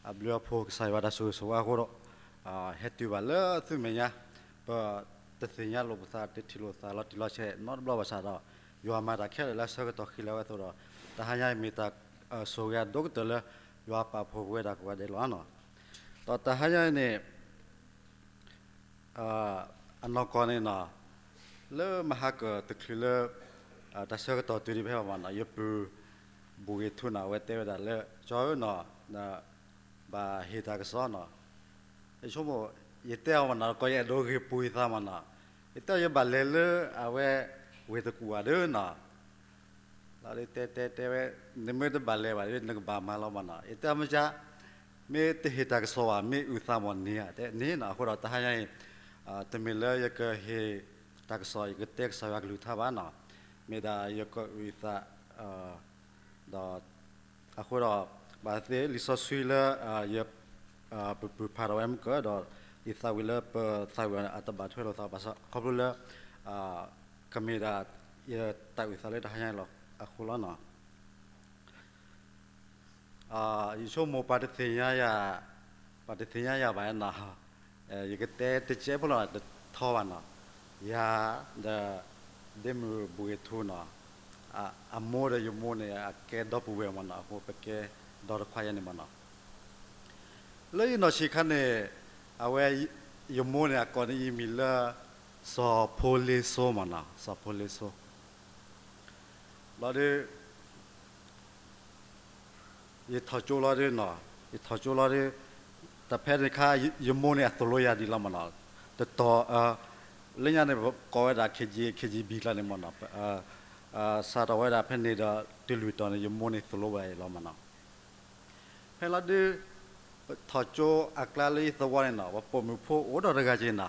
အဘျုးအဖှိၣ်ကစၢ်ယွၤတၢ်ဆိၣ်ဂ့ၤဆိၣ်ဝါအဃိဒီး, ဟဲတုၤဘၣ်လၢသုမဲာ်ညါ, ပတသ့ၣ်ညါလိာ်ပသး တထံၣ်လိာ်သးလီၤတံၢ်လီၤဆဲးနီတဘျီဘၣ်ဆၣ်ဒီး, ယွၤမၤတၢ်ခဲလၢာ်လၢအဆၢကတီၢ်ဃံလၤဝဲအသိးဒီး, တဟါညါအံၤမ့ၢ်တၢ်ဆိၣ်ဂ့ၤအဒိၣ်ကတၢၢ်လၢ ယွၤပာ်ဖှိၣ်ပဝဲဒၣ်ကိးဂၤဒဲးလီၤ. ဒီးတဟါညါအံၤန့ၣ် အနီၢ်ကီၢ်န့ၣ်နီၤ, လၢမဟါကတချုးလၢ တၢ်ဆၢကတီၢ်တုၤဒံးဖဲဘၣ်မးနီၤ, ယပုၢ် ဘူၣ်ဂ့ၤထူနီၤ အဝဲတဲဝဲဒၣ်လၢ ကၠီဧၢနီၤ, ဘၣ်ဟ့ၣ်တၢ်ကစီၣ်နီၤ, ယဆိကမိၣ် ယတဲအီၤမးနီၤ ကီးယအဲၣ်ဒိးဂ့ၤပူၤယသးမးနီၤ, ယတဲအီၤယဘၣ်လဲၤလၢအဝဲ ဝ့ၢ်တကူၣ်ဧါဒီးနီၤ လီၤဒုးတဲတဲတဲဝဲ, နမ့ၢ်တဘၣ်လဲၤဘၣ်ဒီး နကဘၣ်မၤလီၤမးနီၤ, ယတဲမ့ၢ်ကါ, မ့ၢ်တဟ့ၣ်တၢ်ကစီၣ်ဘၣ် မ့ၢ်အုၣ်သးမီၢ်န့ၣ်ဧါ တဲန့ၣ်နီၤ, အဃိဒီးတဟါညါအံၤ တမ့ၢ်လၢယကဟ့ၣ်တၢ်ကစီၣ် ယကတဲကစၢ်ယွၤကလုၢ်ကထါဘၣ်နီၤ, မ့ၢ်ဒၣ်ယကအုၣ်သး ဒီး အဃိဒီး ဘၣ်သ့ၣ်လံာ်စီဆှံလၢ ယ ပပုၢ်ဖးထီၣ်ဝဲမုၢ်ကၢၢ်ဒီး ယသးဝံၣ်လၢပသးဝံၣ်အတဘၣ်ထွဲလိာ်သးဘၣ်ဆၣ် ခီဖျိလၢ ကမ့ၢ်ဒၣ် ယတၢ်အုၣ်သးလၢတဟါညါအံၤလီၤ အဃိလီၤနီၤ. ယဆိကမိၣ်ပှၤတသ့ၣ်ညါယၤ, ပှၤတသ့ၣ်ညါယၤဘၣ်နီၤ, ယကတဲတကဲဖိလီၤတထီဘၣ်နီၤ, ယၤ ဒီး ဒ့မုၣ်ဘူၣ်ဂ့ၤထူနီၤ, အမိၢ်ဒီးယမိၢ်န့ၣ် အကဲဒီပုၢ်ဝဲၢ်မးနီၤ, အဃိပကဲဒီတခွါယဲန့ၣ်မးနီၤ. လၢယနီၢ်ဆံးခါန့ၣ် အဝဲ ယမိၢ်န့ၣ် အကိးန့ၢ်ယမံၤလၢ စီၤဖိလ့စိမးနီၤ, စီၤဖိလ့စိ လီၤဒုး ယထီၣ်ကၠိလီၤဒုးနီၤ, ယထီၣ်ကၠိလီၤဒုး တၢ်ဖဲန့ၣ်ခါ ယမိၢ်န့ၣ်အသိၣ်လိယၤဒံးလီၤမးနီၤ, တတီၤ လၢညါန့ၣ် ကိးဝဲဒၣ် ခ့ၣ်ကၠံ ခ့ၣ်ကၠံဘံၣ်ကျါန့ၣ်မးနီၤ, စးထီၣ်ဝဲဒၣ်ဖဲန့ၣ်ဒီး တုၤလွံၢ်တီၤန့ၣ် ယမိၢ်န့ၣ်သိၣ်လိဝဲဒၣ်လီၤမးနီၤ. ဖဲလီၤဒုး ပထီၣ်ကၠိအကျါလၢယသဝီန့ၣ်နီၤ, ပပိာ်မုၣ်ဖိအိၣ်ဒီးတဂၤက့ၤနီၤ,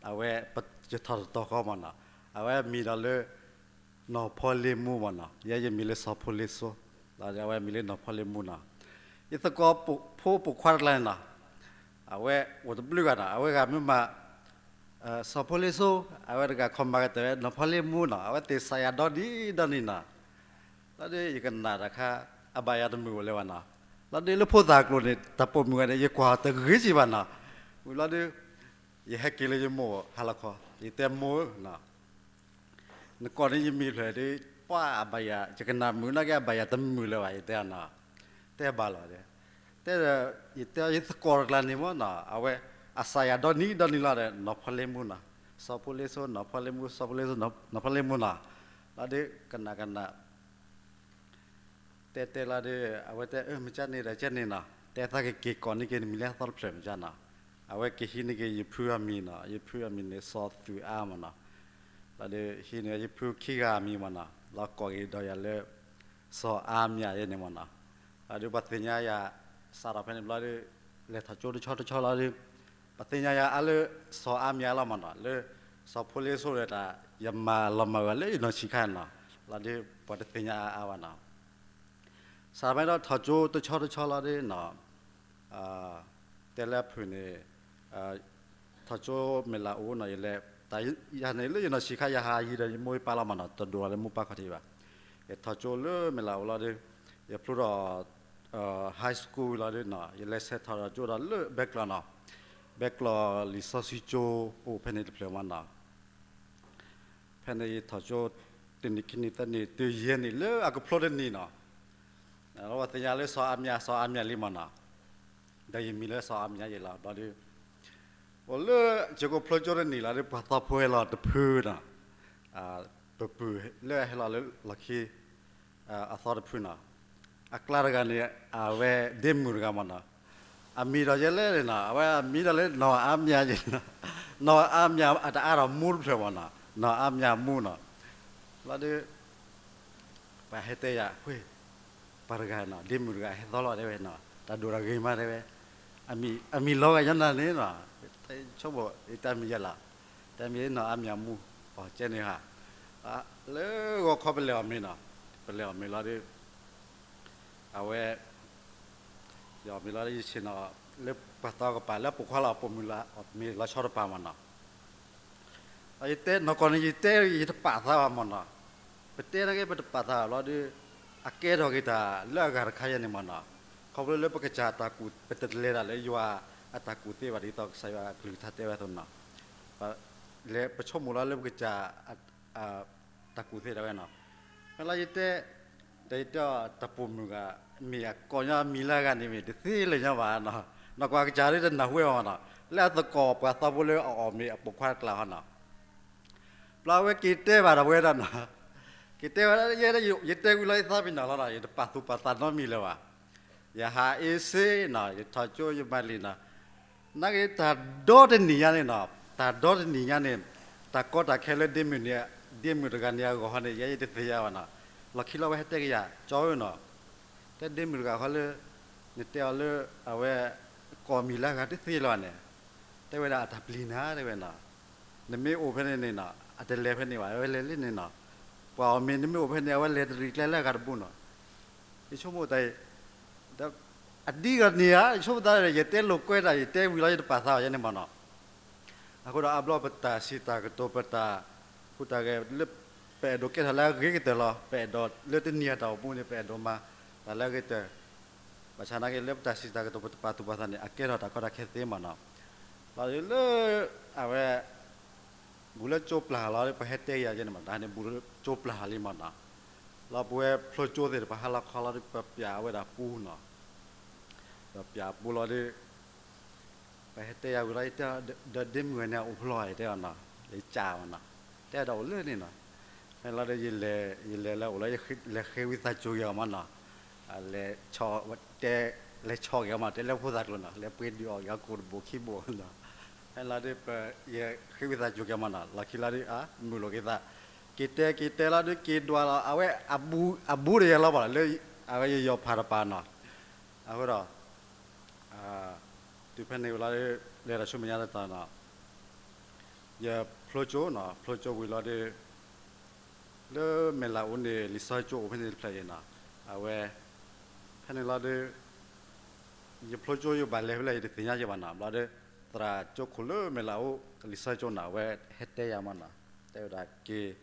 အဝဲ ယထီၣ်တတီၤဃီမးနီၤ, အဝဲမံၤဒီးလၢ နီၢ်ဖီလ့မူမးနီၤ, ယဲယမံၤလၢစီၤဖိလ့စိ, အဝဲမံၤလၢနီၢ်ဖီလ့မူနီၤ. ယသကိးဖိပိာ်ခွါတကျါန့ၣ်နီၤ, အဝဲအိၣ်တဘျုးဂၤနီၤ, အဝဲဂၤမ့ၢ်မၤ စီၤဖိလ့စိ, အဝဲတဂၤခီမၤကတၢၢ်ဝဲနီၢ်ဖီလ့မူနီၤ, အဝဲသ့ၣ်စးယၤဒီနံၤဒီနံၤနီၤ. လီၤဒုးယကနၣ်တၢ်ခါ အဘၣ်ယၤတမုာ်အိၣ်လၢၤဘၣ်နီၤ. လီၤဒုးလၢဖိသၣ်ကျိၤန့ၣ် တၢ်ပိာ်မုၣ်ဂၤန့ၣ် ယကွၢ်တဂ့ၤစံးဘၣ်နီၤ. ဝံၤလီၤဒုး ယဟဲက့ၤလၢယမိၢ်ဟါလီၤခီ, ယတဲမိၢ်ဧၢနီၤ, နကိးန့ၢ်ယမံၤဖျၢၣ်ဒုး ပှၤအဘၣ်ယၤ ယကနၣ်မုာ်နာ်က့ အဘၣ်ယၤတမုာ်လၢၤဘၣ် ယတဲနီၤ. တဲဘၣ်လီၤဒီး တဲဒီး ယတဲယသကိးတကျါန့ၣ်မးနီၤ, အဝဲ အစးယၤဒီနံၤဒီနံၤလီၤဒီး နီၢ်ဖီလ့မူနီၤ, စီၤဖိလ့စိ နီၢ်ဖီလ့မူ စီၤဖိလ့စိ နီၢ်ဖီလ့မူနီၤ. လီၤဒုးကနၣ်ကနၣ် တဲတဲလီၤဒုး အဝဲတဲ အၢ မ့ၢ်ကန့ၣ်ဒီးကန့ၣ်နီၤ, တဲသးက့ၤက့ၤကိးန့ၢ်က့ၤနမံၤလၢအသီတဖျၢၣ်မ့ၢ်ကနီၤ. အဝဲက့ၤဟံးန့ၢ်က့ၤယဖုအမံၤနီၤ, ယဖုအမံၤန့ၣ် စီၤသူၣ်အါမးနီၤ. လီၤဒုးဟံးန့ၢ်ယဖုခံဂၤအမံၤမးနီၤ, လီၤကိးက့ၤဒီးယၤလၢ စီၤအါမံၤယဲန့ၣ်မးနီၤ. လီၤဒုးပှၤသ့ၣ်ညါယၤ စးထီၣ်ဖဲန့ၣ်ဘျီဒုး လဲၤထီၣ်ကၠိတဆီတဆီလီၤဒုး ပှၤသ့ၣ်ညါယၤအါလၢ စီၤအါမံၤအါလီၤမးနီၤ, လၢ စီၤဖိလ့စိဒီးတၢ် ယမၤလီၤမၢ်ဝဲလၢယနီၢ်ဆံးခါနီၤ, လီၤဒုးပှၤတသ့ၣ်ညါအါအါဘၣ်နီၤ. စးထီၣ်ဖဲဒီးထီၣ်ကၠိတဆီတဆီလီၤဒုးနီၤ, တဲလၢအဖုၣ်န့ၣ် ထီၣ်ကၠိမဲာ်လးအိၣ်နီၤ, ယလဲၤ တၢ်ယၤန့ၣ်လၢယနီၢ်ဆံးခါ ယဟးယံၤဒီးယမိၢ်ယပၢ်လီၤမးနီၤ, တဒိၣ်လီၤလၢမိၢ်ပၢ်ခီၣ်ထံးဘၣ်. ယထီၣ်ကၠိလၢမဲာ်လးအိၣ်လီၤဒုး ယဖျိထီၣ် high school လီၤဒုးနီၤ, ယလဲၤဆဲးထီၣ်ကၠိဒီးလၢဘဲကျီၢ်နီၤ, ဘဲကျီၢ်လံာ်စီဆှံကၠိအိၣ်ဖဲန့ၣ်တဖျၢၣ်မးနီၤ. ဖဲန့ၣ်ယထီၣ်ကၠိ တနံၣ်ခံနံၣ်သၢနံၣ် တုၤယဲၢ်နံၣ်လၢအကဖျိတနံၣ်နီၤ, လီၤပှၤသ့ၣ်ညါလၢစီၤအါမံၤ စီၤအါမံၤလံမးနီၤ, ဒီးယမံၤလၢစီၤအါမံၤယဲလီၤဘျီဒုး အိၣ်လၢ ယကဖျိကၠိတနံၣ်လီၤဒုး ပှၤသီဖိဟဲလီၤတဖုနီၤ, ပပုၢ်လၢအဟဲလီၤလၢလီၢ်ခံ အသီတဖုနီၤ, အကျါတဂၤန့ၣ် အဝဲဒ့မုၣ်တဂၤမးနီၤ, အမံၤဒီးယဲလဲၣ်န့ၣ်နီၤ, အဝဲအမံၤဒီးလၢနီၢ်အါမံၤယဲ, နီၢ်အါမံၤအတအါဒီးမူတဖျၢၣ်မးနီၤ, နီၢ်အါမံၤမူနီၤ, လီၤဒုး ပှၤဟဲတဲယၤ ဝ့ၢ် ပှၤတဂၤနီၤ ဒ့မုၣ်တဂၤဟဲသီလီၤတဲဝဲနီၤ, တၢ်ဒိၣ်တၢ်ဂ့ၤမးတဲဝဲ, အမံၤလီၤဂာ်ယဲနၤန့ၣ်နီၤ, ဆိကမိၣ် ယတၢ်မံၤယဲလီၤ, တၢ်မံၤနီၢ်အါမံၤမူ, အီၤကဲန့ၣ်ဧါ, လၢဂီၤခီပလဲၤအီၤမ့ၤနီၤ, ပလဲၤအီၤမ့ၤလီၤဒုး အဝဲ ယအီၣ်မ့ၤလီၤဒုး ယဆ့ၣ်နီၤ လၢပှၤသီကပၤလၢပိာ်ခွါလီၤ ပိာ်မုၣ်လီၤ အီၣ်မ့ၤလီၤဆီတပၤမးနီၤ, ယတဲနီၢ်ကီၢ်န့ၣ် ယတဲယတပာ်သးဘၣ်မးနီၤ, ပတဲနာ်က့ပတပာ်သးဘၣ်လီၤဒုး အကဲထီၣ်က့ၤတၢ်လၢအဂၤတခါယဲန့ၣ်မးနီၤ, ခီ ခီဖျိလၢပကစၢ်တၢ်ကူၣ် ပတလဲၤတၢ်လၢယွၤအတၢ်ကူၣ်သ့ဘၣ် ဒ်သိးကစၢ်ယွၤအကလုၢ်ကထါတဲဝဲအသိးန့ၣ်လီၤ. လဲၤပဆိကမိၣ်လီၤလၢပကစၢ် တၢ်ကူၣ်သ့ဒၣ်ဝဲန့ၣ်လီၤ. ဖဲလီၤယတဲ တၢ်ယတဲတၢ်ပိာ်မုၣ်ဂၤ မ့ၢ်အကိးညီမံၤလၢအဂၤန့ၣ် မ့ၢ်တသ့လၢၤညီဘၣ်န့ၣ်လီၤ. နီၢ်ကွၢ်ကစၢ်ဒၣ်တနၢ်ဟူဝဲဘၣ်န့ၣ်လီၤ. လၢအသကိးပှၤသီဖိလၢအအီၣ်မ့ၤအပိာ်ခွါတကျါဟီန့ၣ်လီၤ. ဘျီဝဲက့ၤတဲဘၣ်ဒီးပဝဲဒၣ်န့ၣ်လီၤ. က့ၤတဲဝဲဒၣ် ယဲဒၣ်ယတဲဝံၤလီၤယသးပ့ၤနီၣ်လီၤဒီး ယတပာ်သူၣ်ပာ်သးနီတမံၤလၢၤဘၣ်. ယဟးအ့စ့န့ၣ်လီၤ, ယထီၣ်ကၠိယမၤလံာ်န့ၣ်လီၤ. နာ်က့တၢ်ဒီတနံၤညါန့ၣ်လီၤ, တၢ်ဒီတနံၤညါန့ၣ် တၢ်ကီတၢ်ခဲလၢဒ့မုၣ်န့ၣ် ဒ့မုၣ်တဂၤန့ၣ်အဂီၢ်ဟီန့ၣ် ယဲယတသ့ၣ်ညါဘၣ်န့ၣ်လီၤ. လီၢ်ခံလီၤဝဲဟဲတဲကယၤ ကၠီဧၢန့ၣ်လီၤ, တဲဒ့မုၣ်တဂၤဃီလၢ နတဲအီၤလၢ အဝဲ ကိးမံၤလၢအဂၤတသ့လၢၤဘၣ်န့ၣ် တဲဝဲဒၣ်အတၢ်ပျံၤနၤ တဲဝဲန့ၣ်လီၤ. နမ့ၢ်အိၣ်ဖဲန့ၣ်န့ၣ်လီၤ အတလဲၤဖဲန့ၣ်ဘၣ် အဝဲလဲၤလံန့ၣ်လီၤ. ပှၤအီၣ်မ့ၤနမ့ၢ်အိၣ်ဖဲန့ၣ် အဝဲလဲၤတရံးကျဲလၢအဂၤတဘိန့ၣ်လီၤ. ယဆိကမိၣ်တၢ်အံၤ အဒ်ဂၤန့ၣ်ဧါ ယဆိကမိၣ်တၢ် ယတဲလိာ်ကွဲတၢ် ယတဲဝံၤလီၤယတပာ်သးဘၣ်ယဲန့ၣ်မ့ၢ်န့ၣ်လီၤ. အဃိဒီးအါဘျီပတၢ်စံးတၢ်ကတိၤ ပတၢ်ဟူးတၢ်ဂဲၤလၢ ပအဲၣ်ဒိးကဲထီၣ်လၢအဂ့ၤကတၢၢ်လီၤ. ပအဲၣ်ဒိးလၢတနံၤအတၢ်အိၣ်မူန့ၣ် ပအဲၣ်ဒိးမၤတၢ်လၢအဂ့ၤကတၢၢ် ဘၣ်ဆၣ်နာ်က့လၢပတၢ်စံးတၢ်ကတိၤ ပတပာ်သူၣ်ပာ်သးန့ၣ် အကဲထီၣ်တၢ်ကီတၢ်ခဲသ့မ့ၢ်န့ၣ်လီၤ. လီၤလၢ အဝဲ ဘူးလၢကၠိပျၢ်လီၤဒီး ပှၤဟဲတဲယၤယဲန့ၣ်မ့ၢ် တၢ်န့ၣ်ဘူးလၢကၠိပျၢ်လံမ့ၢ်န့ၣ်လီၤ. လီၤပဝဲဖျိကၠိသ့ၣ်တဖၣ်ဟါလီၤခီလီၤဒီး ပပျၢ်ဝဲဒၣ်ပူန့ၣ်လီၤ. ဒီးပျၢ်ပူလီၤဒီး ပှၤဟဲတဲယၤဝံၤလီၤ ယတဲ ဒီးဒ့မုၣ်ဝဲန့ၣ် အိၣ်ဖျိၣ်ဧါ ယတဲအီၤန့ၣ်လီၤ, ယကးမ့ၢ်န့ၣ်လီၤ, တဲဒီးအိၣ်လၢန့ၣ်လီၤ. ဖဲလီၤဒီး ယလဲၤလၢအိၣ်လီၤ လဲၤဃ့ဝံသးစူၤက့ၤအီၤမ့ၢ်န့ၣ်လီၤ, လဲၤ တဲ လဲၤဆီၣ်က့ၤအီၤမ့ၢ် တဲလၢဖိသၣ်ကျိၤန့ၣ်လီၤ လဲၤပှ့ၤဒုးအီၣ်က့ၤအီၤကိၣ်တဘိခံဘိန့ၣ်လီၤ. ဖဲလီၤဒီး ယဃ့ဝံသးစူၤက့ၤမ့ၢ်န့ၣ်လီၤ လီၢ်ခံလီၤဒီး မုာ်လိာ်က့ၤသး, က့ၤတဲက့ၤတဲလီၤဒီး က့ၤဒွးလီၤ အဝဲအဘူးတယဲၢ်လီၤဘၣ်လီၤ လၢ အဝဲယယီၤဖးတပၤန့ၣ်လီၤ. အဃိဒီး တုၤဖဲန့ၣ်ဝံၤလီၤဒီး လဲၤဒီးဆူမဲာ်ညါတတီၤန့ၣ်လီၤ, ယဖျိကၠိန့ၣ်လီၤ ဖျိကၠိဝံၤလီၤဒီး လၢမဲၢ်လးအိၣ်န့ၣ် လံာ်စီဆှံကၠိအိၣ်ဖဲန့ၣ်တဖျၢၣ်အံၤန့ၣ်လီၤ, အဝဲ ဖဲန့ၣ်လီၤဒီး ယဖျိကၠိယဘၣ်လဲၤဖဲလဲၣ် ယတသ့ၣ်ညါယဘၣ်န့ၣ်လီၤ. ဘျီဒီး သရၣ်ကၠိခိၣ်လၢမဲၢ်လးအိၣ် လံာ်စီဆှံကၠိန့ၣ်လီၤ အဝဲဟဲတဲယၤမ့ၢ်န့ၣ်လီၤ, တဲဝဲဒၣ်က့ၤ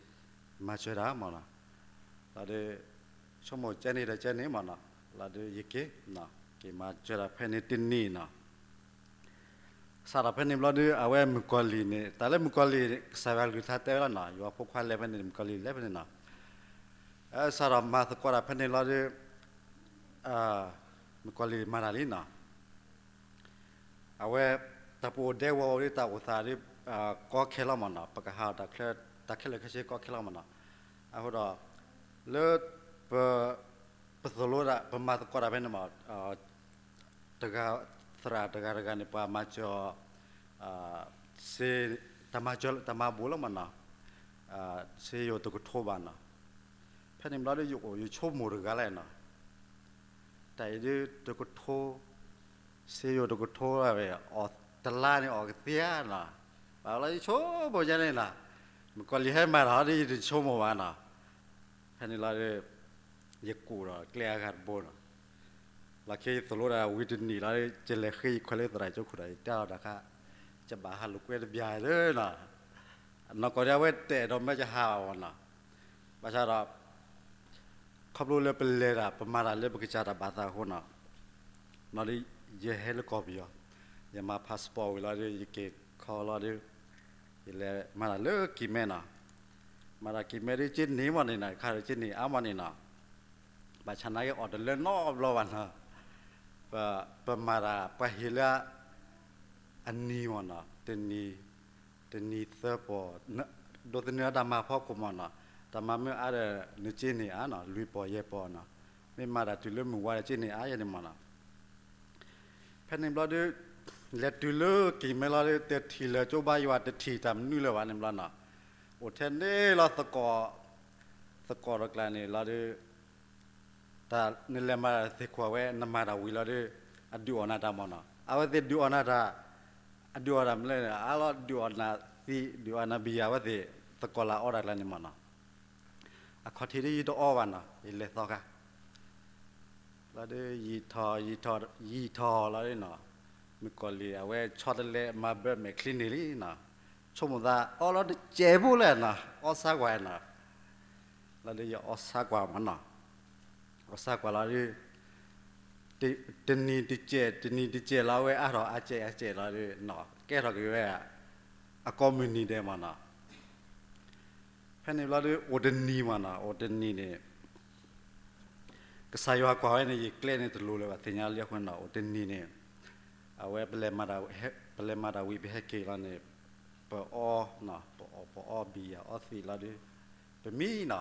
မၤစၢၤတၢ်မ့ၢ်န့ၣ်လီၤ. လီၤဒီး ဆိကမိၣ်ကဲန့ၣ်ဒီးကဲန့ၣ်မ့ၢ်န့ၣ်လီၤ, လီၤဒီးယက့ၤ က့ၤမၤစၢၤတၢ်ဖဲန့ၣ်တနံၤန့ၣ်လီၤ. စးထီၣ်ဖဲန့ၣ်ဘျီဒီး အဝဲမုၣ်ကီၤလံၢ်န့ၣ် တၢ်လၢမုၣ်ကီၤလံၢ် ကစၢ်ယွၤကလုၢ်ကထါတဲဝဲလီၤန့ၣ်လီၤ, ယွၤဖိခွါလဲၤဖဲန့ၣ် မုၣ်ကီၤလံၢ်လဲၤဖဲန့ၣ်န့ၣ်လီၤ. စးထီၣ်မၤသကိးတၢ်ဖဲန့ၣ်လီၤဒီး မုၣ်ကီၤလံၢ်မၤတၢ်လံန့ၣ်လီၤ. အဝဲ တၢ်ပူၤအိၣ်ဒဲဝီၤအိၣ်ဒီး တၢ်အိၣ်သးဒီး ကီခဲလီၤမ့ၢ်န့ၣ်လီၤ, ပကဟးထီၣ်တၢ်ချၢ တၢ်ခဲလၢာ်ခဲဆ့ကီခဲလီၤမ့ၢ်န့ၣ်လီၤ. အဃိဒီး လၢ ပ ပသိၣ်လိဒၣ် ပမၤသကိးတၢ်ဖဲန့ၣ်မ့ၢ် တဂၤ သရၣ်တဂၤတဂၤန့ၣ် ပှၤမၤစၢၤအီၤ စ့ တၢ်မၤစၢၤ တၢ်မၤဘိးလီၤမ့ၢ်န့ၣ်လီၤ, စ့ယိၤတကထိဘၣ်န့ၣ်လီၤ. ဖဲန့ၣ်ဘျီဒီး ယအိၣ်ယဆိကမိၣ်တဂၤလၢ်န့ၣ်လီၤ, တၢ်အံၤဒ်တကထိ စ့ယိၤတကထိဝဲ အီၣ်တလါန့ၣ်အီၣ်ကသ့ဧါန့ၣ်လီၤ. ဘၣ်လီၤယဆိကမိၣ်ယဲန့ၣ်လီၤ, မုၣ်ကီၤလံၢ်ဟဲမၤတၢ်ဟီဒီး ယတဆိကမိၣ်ဘၣ်န့ၣ်လီၤ. ဖဲန့ၣ်လီၤဒီး ယကူၣ်ဒီးကျဲအဂၤတဘိန့ၣ်လီၤ. လီၢ်ခံယသိၣ်လိဒၣ်ဝံၤတနံၤလီၤဒီး ယလဲၤဃ့ယခွဲးလၢသရၣ်ကၠိခိၣ်ဒီး ယတဲအီၤတၢ်ခါ, ယဘၣ်ဟးလိာ်ကွဲတဘျီလၢၤန့ၣ်လီၤ. နီၢ်ကီၢ်ဒီးအဝဲတဲာ်ဒီးမၢယဟးဘၣ်န့ၣ်လီၤ. ဘၣ်ဆၣ်ဒီး ခီဖျိလၢပလဲၤတၢ် ပမၤတၢ်လၢပကစၢ်တၢ်ဘၣ်သးအဃိန့ၣ်လီၤ, ဒီးယဟဲလၢကီၢ်ပယီၤ, ယမၤ passport ဝံၤလီၤဒီး ယက့ၤခီလီၤဒီး ယလဲၤမၤတၢ်လၢကံၢ်မဲန့ၣ်လီၤ. မၤတၢ်ကံၢ်မဲဒီး က့န့ၢ်မ့ၢ်န့ၣ်လီၤ, ခါဒီးက့န့ၢ်အါမ့ၢ်န့ၣ်လီၤ. ဘၣ်ဆၣ်နာ်က့အီၣ်တလၢနီတဘျီဘၣ်န့ၣ်လီၤ. ပ ပမၤတၢ်ပှၤဟ့ၣ်လၢ အနံၤမ့ၢ်န့ၣ်လီၤ, တနံၤ တနံၤသၢပီၢ်, ဒိးသန့ၤအတၢ်မၤဖီခိၣ်မ့ၢ်န့ၣ်လီၤ, တၢ်မၤမ့ၢ်အါဒီး နက့န့ၢ်အါန့ၣ်လီၤ, လွံၢ်ပီၢ်ယဲၢ်ပီၢ်န့ၣ်လီၤ, မ့ၢ်မၤတၢ်တုၤလၢမုၢ်ဝါဒီးက့န့ၢ်အါယဲန့ၣ်မ့ၢ်န့ၣ်လီၤ. ဖဲန့ၣ်ဘျီဒီး လဲၤတုၤလၢကံၢ်မဲလီၤဒီး တထံၣ်လၢၤကၠိဘါယွၤ တထံၣ်တၢ်မနုၤလၢၤဘၣ်န့ၣ်ဘျီန့ၣ်လီၤ, အိၣ်ထဲန့ၣ်လီၤသကိး သကိးတကျါန့ၣ်လီၤဒီး တၢ်နလဲၤမၤတၢ်သ့ၣ်ခိၣ်ဝဲ နမၤတၢ်ဝံၤလီၤဒီး အဒုးအီၣ်နၤတၢ်မ့ၢ်န့ၣ်လီၤ, အဝဲသ့ၣ်ဒုးအီၣ်နၤတၢ်, အဒုးအီၣ်တၢ်မနုၤလဲၣ်န့ၣ် အလီၤဒုးအီၣ်နၤသံး ဒုးအီၣ်နၤဘံယၤ အဝဲသ့ၣ်သကိးလၢအီၣ်တၢ်ကျါန့ၣ်မ့ၢ်န့ၣ်လီၤ. အခီၣ်ထံးဒီးယတအီၣ်ဘၣ်န့ၣ်လီၤ, ယလဲၤသီခါ လီၤဒီး ယံာ်ထီၣ် ယံာ်ထီၣ် ယံာ်ထီၣ်လီၤဒီးန့ၣ်လီၤ, မုၣ်ကီၤလံၢ်အဝဲဆီတလဲမၤဘၢမဲာ်ချံန့ၣ်လံန့ၣ်လီၤ, ဆိကမိၣ်သးအီလီၤတစဲးဖိလဲၣ်န့ၣ်လီၤ, အီၣ်ဆါကွၢ်န့ၣ်လီၤ, လီၤဒီးယအီၣ်ဆါကွၢ်မ့ၢ်န့ၣ်လီၤ, အီၣ်ဆါကွၢ်လီၤဒီး တနံၤတစဲး တနံၤတစဲးလီၤ အဝဲအါထီၣ်အါစဲးအါစဲးလီၤဒီး ကဲထီၣ်က့ၤဝဲ အကိးမုၢ်နံၤဒဲးမ့ၢ်နီၤ. ဖဲန့ၣ်ဘျီဒီး အိၣ်တနံၤမ့ၢ်နီၤ အိၣ်တနံၤန့ၣ် ကစၢ်ယွၤကွၢ်ဝဲန့ၣ် ယကျဲန့ၣ်တလိၤလၢၤဘၣ် သ့ၣ်ညါလံအဃိနီၤ အိၣ်တနံၤန့ၣ် အဝဲ ပလဲၤမၤတၢ်ဝံၤ ပလဲၤမၤတၢ်ဝံၤပဟဲက့ၤလီၤန့ၣ် ပအီ ပအီ ပအီဘံယၤအီသံးလီၤဒီး ပမံနီၤ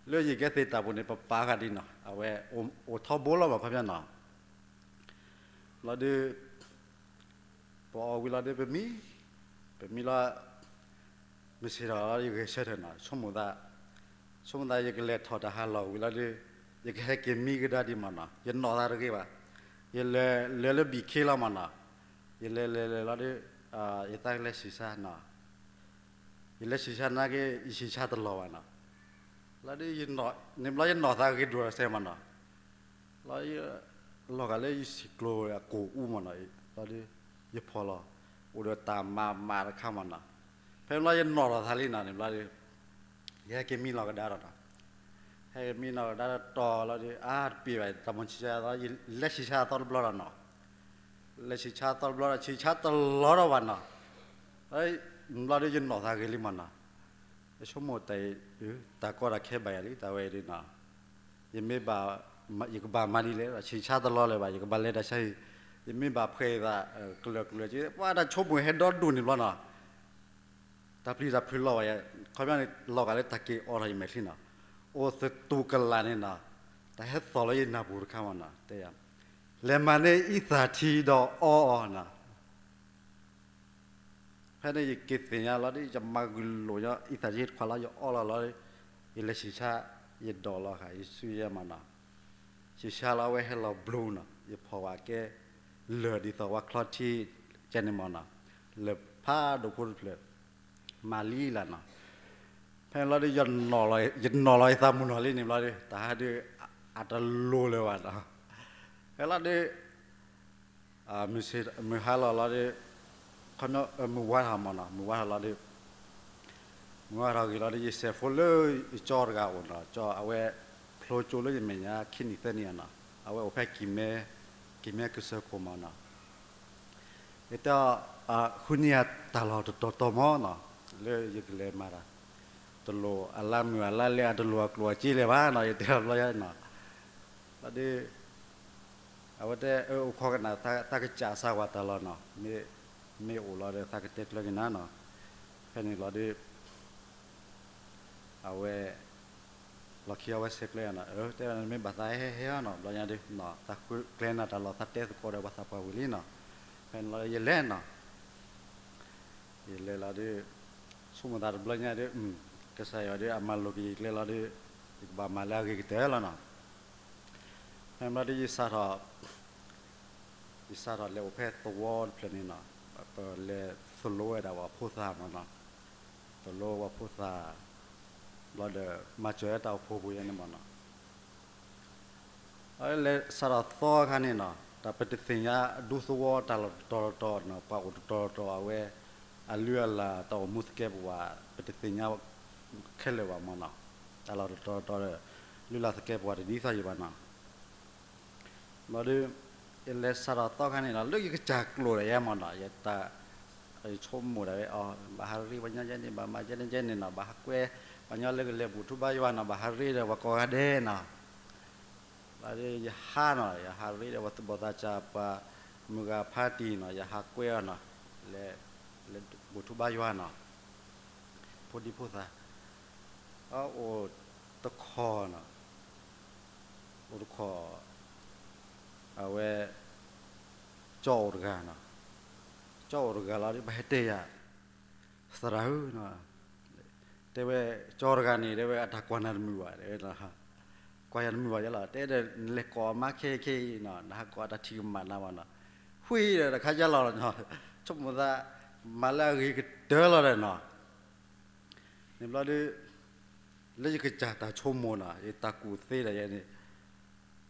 လၢယကဲသ့ၣ်တၢ်ပူၤန့ၣ် ပပာ်ဃာ်ဒ်နီၤ အဝဲ အိၣ်ထီဘိလီၤမးခီပညီနီၤ လီၤဒီး ပအီၣ်ဝံၤလီၤဒီးပမံ ပမံလီၤ မုၢ်ဆ့ၣ်ထီၣ်လီၤ ယဂဲၤဆၢထၢၣ်နီၤ ဆိကမိၣ်သး ဆိကမိၣ်သး ယကလဲၤထီၣ်တၢ်ဟးလီၢ်ဝံၤလီၤဒီး ယကဟဲက့ၤမံကဒါဒံးမ့ၢ်နီၤ ယနီၣ်သးတဂ့ၤဘၣ် ယလဲၤလဲၤလၢဘံၣ်ခ့လီၤမ့ၢ်နီၤ ယလဲၤလဲၤလဲၤလီၤဒီး ယသးကလဲၤဆံၣ်ဆါနီၤ ယလဲၤဆံၣ်ဆါနာ်က့ ယဆံၣ်ဆါတလီၤဘၣ်နီၤ လီၤဒီး န့ၣ်ဘျီယနီၣ်သးဂ့ၤဒိၣ်စဲးမ့ၢ်နီၤ လီၤ လီၤဂာ်လၢယဆံၣ်ကျိၤအကိာ်အူမ့ၢ်နီၤ လီၤဒီး ယဖီၣ်လီၤ အိၣ်ဒီးတၢ်မၤမးတခါမ့ၢ်နီၤ ဖဲန့ၣ်ဘျီယနီၣ်ထီၣ်သးလံနီၤ န့ၣ်ဘျီဒီး ယဟဲက့ၤမံနီၣ်ကဒါဒီးနီၤ ဟဲက့ၤမံနီၣ်ကဒါဒီးတီၤလီၤဒီး အါတပ့ၢ်ဘၣ် တၢ်မ့ၢ်ဆံၣ်ဆါသီ ယလဲၤဆံၣ်ဆါသီတဘျီဒီးနီၤ လဲၤဆံၣ်ဆါသီတဘျီဒီး ဆံၣ်ဆါတလီၤဒီးဘၣ်နီၤ ဘျီဒီးယနီၣ်သးဂ့ၤလံမ့ၢ်နီၤ ယဆိကမိၣ်တၢ် တၢ်ကီတၢ်ခဲဘၣ်ယၤလံ တၢ်ဝဲအံၤဒ်နီၤ ယမ့ၢ်ဘၣ် ယကဘၣ်မၤဒ်လဲၣ် ဆံၣ်ဆါတလီၤလၢၤဘၣ် ယကဘၣ်လဲၤတၢ်ဆါဟံၣ် ယမ့ၢ်ဘၣ်ဖှဲးယသး ကလၢာ်ကလၢာ်က့ ပှၤတၢ်ဆိကမိၣ်ဟဲဒီဒူၣ်န့ၣ်ဘျီနီၤ တၢ်ပျံၤတၢ်ဖုးလီၤဘၣ်ယၤ ခီပညီန့ၣ် လီၤဂာ်လၢတၢ်က့ၤအီထီၣ်ယမဲာ်ချံနီၤ အိၣ်သတူၢ်ကလာ်န့ၣ်နီၤ တၢ်ဟဲသီၣ်လၢယနၢ်ပူၤတခါမ့ၢ်နီၤ တဲယၤ လဲၤမၤန့ၢ်အံသၣ်ထံဒီးအီအီၤနီၤ ဖဲန့ၣ်ယက့ၤသ့ၣ်ညါလီၤဒီး ယမၤဂုာ်လိာ်ညီအံသၣ်ထံတခွးလီၤ ယအီလီၤလီၤဒီး ယလဲၤဆံၣ်ဆါ ယဒိးလီၤဃာ် ယစုယဲမ့ၢ်နီၤ ဆံၣ်ဆါလီၤအဝဲဟဲလီၤဘျိနီၤ ယဖီၣ်ဝဲကဲ လၢၢ်ဒ်သိးဝဲချီထံကဲန့ၣ်မ့ၢ်နီၤ လၢၢ်ဖးဒိၣ်ဖိတဖျၢၣ် မၤလံလၢ်နီၤ ဖဲန့ၣ်လီၤဒီး ယနီၣ်လီၤယသးမုၢ်နီၢ်လံန့ၣ်ဘျီဒီး တၢ်ဟးဒုး အတလိၤလၢၤဘၣ်နီၤ ဖဲလီၤဒီး မုၢ်ဟါလီၤလီၤဒီး ခီ မုၢ်ဝါထီၣ်မ့ၢ်နီၤ မုၢ်ဝါထီၣ်လီၤဒီး မုၢ်ဝါထီၣ်ဂ့ၤလီၤဒီး ယစဲးဖိလၢယကၠီတဂၤအိၣ်နီၤ ကၠီအဝဲ ဖျိကၠိလၢယမဲာ်ညါခံနံၣ်သၢနံၣ်အနီၤ အဝဲအိၣ်ဖဲ ကံၤမဲကစၢၢ်ခိၣ်မ့ၢ်နီၤ ယတဲ ဃုန့ၢ်ယၤတၢ်လီၢ်တတီၤတီၤမ့ၢ်နီၤ လၢယကလဲၤမၤတၢ် တလိၣ်အလါမုၢ်အလါလဲအတလိၣ်အကျိၣ်အစ့လဲၣ်ဘၣ်နီၤ ယတဲလီၤဘျီယၤနီၤ လီၤဒီး အဝဲတဲ အိၣ်ခိးကနၣ် သးကစၢ်စၢ်ဝဲတၢ်လီၢ်နီၤ မ့ၢ်အိၣ်လီၤဒီး သးကတဲကျၢၤက့ၤနၤနီၤ ဖဲန့ၣ်လီၤဒီး အဝဲ လီၢ်ခံအဝဲဆဲးကျၢၤနီၤ တဲမ့ၢ်ဘၣ်သးဟဲဟဲနီၤ ဘျီညါဒီး သးဃုကျဲနၤတၢ်လီၢ် သးတဲသကိးဒီးပှၤသးပှၢ်ဝံၤလံနီၤ ဖဲန့ၣ်လီၤဒီး ယလဲၤနီၤ ယလဲၤလီၤဒီး ဆိကမိၣ်သးတဘျီညါဒီး ကစၢ်ယွၤဒီးအမၤလိာ်က့ၤယကျဲလီၤဒီး ယကဘၣ်မၤလၢအဂ့ၤကတၢၢ်လီၤနီၤ ဖဲန့ၣ်ဘျီဒီး ယစးထီၣ် ယစးထီၣ်လဲၤအိၣ်ဖဲသဝီတဖျၢၣ်န့ၣ်နီၤ ပလဲၤသိၣ်လိဝဲဒၣ်ပှၤဖိသၣ်မ့ၢ်နီၤ သိၣ်လိပှၤဖိသၣ် ဘျီဒီး မၤစၢၤတၢ်အိၣ်ဖှိၣ်ပူၤယဲန့ၣ်မ့ၢ်နီၤ လဲၤစးထီၣ်သီအခါန့ၣ်နီၤ တၢ်ပတသ့ၣ်ညါဒူသဝီတၢ်လီၢ်တတီၤတတီၤနီၤ ပှၤအိၣ်တတီၤတတီၤအဝဲ အလုၢ်အလၢ်တၢ်အိၣ်မူသကဲးပဝး ပတသ့ၣ်ညါခဲလၢာ်ဘၣ်မ့ၢ်နီၤ တၢ်လီၢ်တတီၤတတီၤဒီး လုၢ်လၢ်သကဲးပဝးတဒ်သိးယံၤဘၣ်နီၤ ဘျီဒီး ယလဲၤစးထီၣ်သီခါန့ၣ်နီၤ လၢယကစၢ်ကျိာ်ဒီးယဲမ့ၢ်နီၤ ယတၢ် ယဆိကမိၣ်ဒၣ်ဝဲအီၤ ဘၣ်ဟးရ့ပှၤညီယဲန့ၣ် ဘၣ်မၤယဲန့ၣ်ယဲန့ၣ်နီၤ ဘၣ်ဟးကွဲ ပှၤညီလၢကလဲၤဘူၣ်ထူဘါယွၤနီၤ ဘၣ်ဟးရ့ဒီးပှၤကိးဂၤဒဲးနီၤ ဘျီဒီးယဟးနီၤ ယဟးရ့ဒီးပှၤသူၣ်ဘီၣ်သးစၢ် ပှၤမုၢ်ဂၤဖါတံၢ်နီၤ ယဟးကွဲအီၤနီၤ လဲၤ လဲၤဘူၣ်ထူဘါယွၤနီၤ ဖိဒံဖိသၣ် အိၣ်တခီနီၤ အိၣ်တခီ အဝဲ ကၠီအိၣ်တဂၤနီၤ ကၠီအိၣ်တဂၤလီၤဒီး ပဟဲတဲယၤ သရၣ်ဧၢ တဲဝဲ ကၠီတဂၤန့ၣ် တဲဝဲ အတၢ်ကွၢ်နၤတမုာ်ဘၣ် တဲဝဲ ကွၢ်ယၤတမုာ်ဘၣ်ယဲလီၤ တဲဒီး နလဲၤကိးအမါခဲခဲအံၤနီၤ နဟးကိးအတၢ်ထံၣ်ကမၣ်နၤဘၣ်နီၤ ဃုဒီးတခါယဲလီၤ ဆိကမိၣ်သး မၤလၢအဂ့ၤကတၢၢ်လီၤဒီးနီၤ န့ၣ်ဘျီဒီး လၢယကစၢ်တၢ်ဆိကမိၣ်နီၤ ယတၢ်ကူၣ်သ့ဒီးယဲန့ၣ်